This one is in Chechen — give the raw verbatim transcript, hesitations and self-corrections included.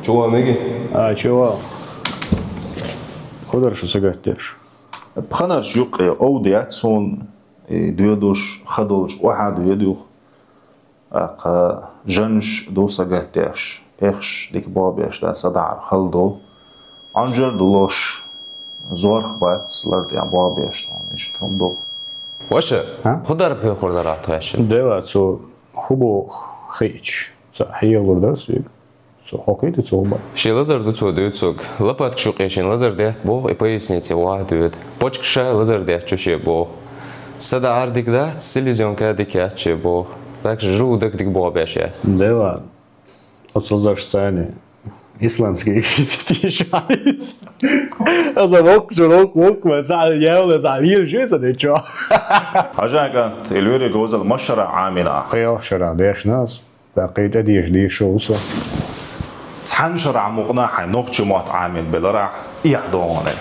Чува, Миги? А, чува. Худар шу сагатдеш? Пханарш юкъе овдият сон, и дуедуш, хадолш, уха дуедух. Аха, жанш ду сагатдеш, пехш дик бобеш, да садар халдо. Анжер дулош, зорх бац, лард я бобеш, там, иш тумдо. Ваша, а? Худар пехур дарат гашин. Дела цо хубо хич, ца хиевур дар свиг. Цо хокхийта цо ба. Ши лазар ду цо дуцуг. Лапатк шукъе шин лазар дехт бох, и пояснице вахдуд. Почк ша лазар дехт чуше бох. Сада ардик дат, селезенка дикят че бох. Так же желудок дик бобешет. Дела. От лазар сцене. Исламский физитишайс. А за вок, за вок, вок, ма за, я, за, вил, же, за, ничего. Хажаган, Эльвири Гозал, машара амина. Хейл шара, деш нас. Бакъи тӀадеш дешо усо. Цхьан шарахь мукъна хьайн нохчи мотт Ӏамин беларахь, эхь догӀане.